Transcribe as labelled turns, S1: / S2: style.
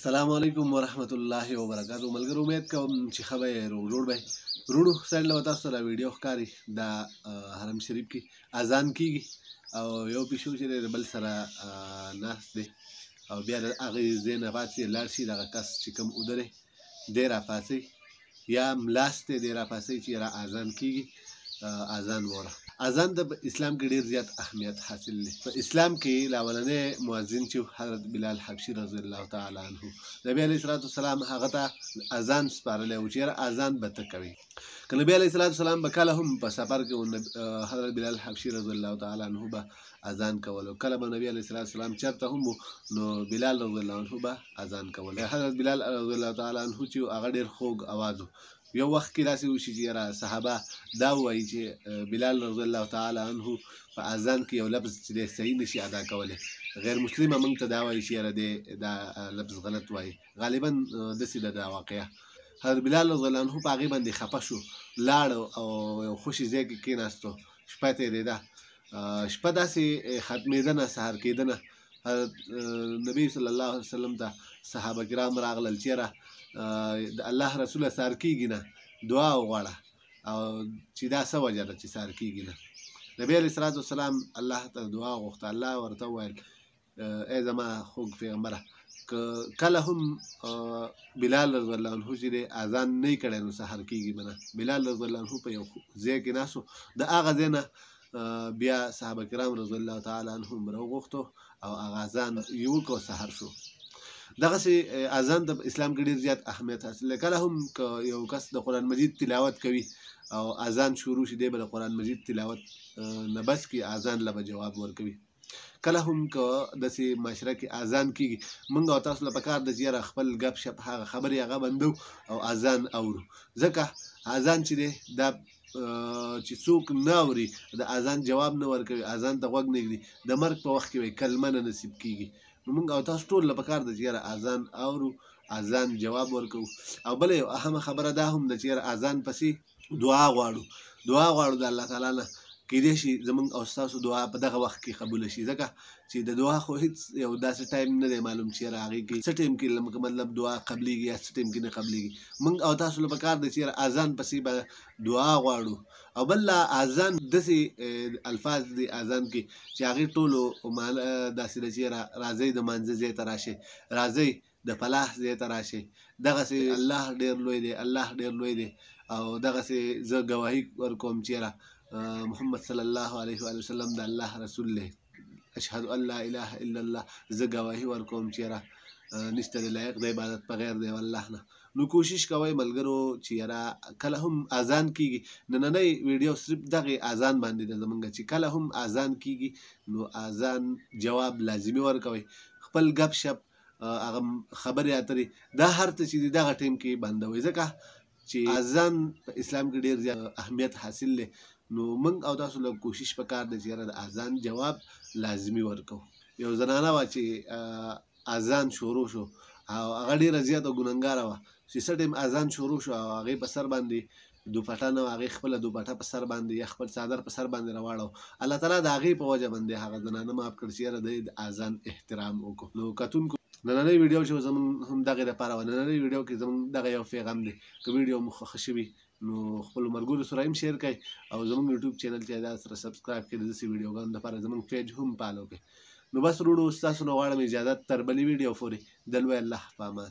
S1: السلام علیکم ورحمت الله وبرکاتو. ملګرو امید کوم چې ښه به یې، روغ جوړ به یې. وروڼو سایډ له تاسو سره ویډیو ښکاري، دا حرم شریف کې اذان کیږي او یو پیشو چې دی د بل سره ناست دی او بیا د هغې ځای نه پاڅي لاړ شي، دغه کس چې کوم اوده دی دی راپاڅوي یا ملاست دی دی راپاڅوي چې را اذان کیږي، اذان وره. اذان ته په اسلام کې ډېر زیات اهمیت حاصل دی. په اسلام کې لاولنی مؤذن چې حضرت بلال حبشي رضی الله تعالی عنه، نبی علیه الصلاة والسلام هغه ته اذان سپارلی و چې یاره اذان به ته کوې. که نبی علیه الصلاة والسلام به کله هم په سفر کې حضرت بلال حبشي رضی الله تعالی عنه به اذان کولو. کله به نبی علیه الصلاة والسلام چېرته هم و نو بلال رضی الله عنه به اذان کولو. حضرت بلال رضی الله تعالی عنه چې هغه ډېر خوږ اواز و. یو وخت کې داسې وشي چې یاره صحابه دا ووایي چې بلال رضی الله تعالی عنه په اذان کې یو لفظ چې دی صحیح نشي ادا کولی، غیر مسلمه موږ ته دا وایي چې یاره دی دا لفظ غلط وایي. غالبا داسې ده دا واقعه. حضرت بلال رضی الله عنه په هغې باندې خفه شو، لاړ او یو خوشي ځای کې کېناستو. شپه تېرېده، شپه داسې ختمېده نه سهار کېده نه. حضرت نبی صلی الله علیه وسلم ته صحابه کرام راغلل چې یاره د الله رسوله سهار کېږي نه، دعا وغواړه او چې دا څه وجه ده چې سهار کېږي نه. نبی علیه الصلاة والسلام الله ته دعا وغوښته. الله ورته وویل ای زما خوږ پیغمبره، که کله هم بلال رضی الله عنه چې دی اذان نه یې کړی نو سهار کېږي به نه. بلال رضی الله عنه په یو ځای کې ناست و، د هغه ځای نه بیا صحابه کرام رضی الله تعالی عنهم راوغوښتو او هغه اذان یې وکړو، سهار شو. دغسې اذان ته په اسلام کې ډېر زیات اهمیت حاصل دی. کله هم که یو کس د قرآن مجید تلاوت کوي او اذان شروع شي، دی به د قرآن مجید تلاوت نه بس کړي، اذان له به جواب ورکوي. کله هم که داسې معاشره کې اذان کېږي، موږ او تاسو له پکار ده چې یاره خپل ګپ شپ هغه خبرې هغه بندو او اذان اورو. ځکه اذان چې دی دا چې څوک نه اوري، د اذان جواب نه ورکوي، اذان ته غوږ نه ږدي، د مرګ په وخت کې به یې کلمه نه نصیب کېږي. نو موږ او تاسو ټول له پکار ده چې یاره اذان اورو، اذان جواب ورکوو. او بله یو اهمه خبره دا هم ده چې یاره اذان پسې دعا غواړو، دعا غواړو د الله تعالی نه. کیدای شي زمونږ او ستاسو دعا په دغه وخت کې قبوله شي، ځکه چې د دعا خو هیڅ یو داسې ټایم نه دی معلوم چې یاره هغې کې څه ټایم کې مطلب دعا قبلیږي یا څه ټایم کې نه قبلیږي. موږ او تاسو له پکار دی چې یاره اذان پسې به دعا غواړو. او بل لا اذان داسې الفاظ دي اذان کې چې هغې ټولو معنا داسې ده چې یاره راځئ د مانځه ځای ته راشئ، راځئ د فلاح ځای ته راشئ. دغسې الله ډېر لوی دی، الله ډېر لوی دی. او دغسې زه ګواهي ورکوم چې یاره محمد صلی الله علیه وآله وسلم د الله رسول دی، اشهد ان لا اله الا الله، زه ګواهي ورکوم چې یاره نشته د لایق د عبادت په غیر دی الله نه. نو کوشش کوئ ملګرو چې یاره کله هم اذان کیږي، نننۍ ویډیو صرف دغې اذان باندې ده زمونږ، چې کله هم اذان کیږي نو اذان جواب لازمي ورکوئ. خپل ګپ شپ هغه خبرې اترې دا هر څه چې دي دغه ټایم کې بندوئ، ځکه چې اذان په اسلام کې ډېر زیات اهمیت حاصل دی. نو موږ او تاسو له کوشش پکار دی چې یاره د اذان جواب لازمي ورکوو. یو زنانه وه چې اذان شروع شو او هغه ډېره زیاته ګنهګاره وه چې څه ټایم اذان شروع شو او هغې په سر باندې دوپټه نه وه، هغې خپله دوپټه په سر باندې یا خپل څادر په سر باندې راواړو. الله تعالی د هغې په وجه باندې هغه زنانه معاف کړ چې یاره دی د اذان احترام وکړو. نو کتونکو نننۍ ویډیو چې زمونږ هم دغې دپاره وه، نننۍ ویډیو کې زمونږ دغه یو پیغام دی. که ویډیو مو خوښه شوي نو خپلو ملګرو سره هم share کړئ او زمونږ یوټیوب چینل چې دا سره subscribe کړئ، د داسې ویډیوګانو دپاره زمونږ page هم follow کړئ. نو بس وروڼو ستاسو نه غواړم اجازت تر بلې ویډیو پورې، د لوی الله په امان.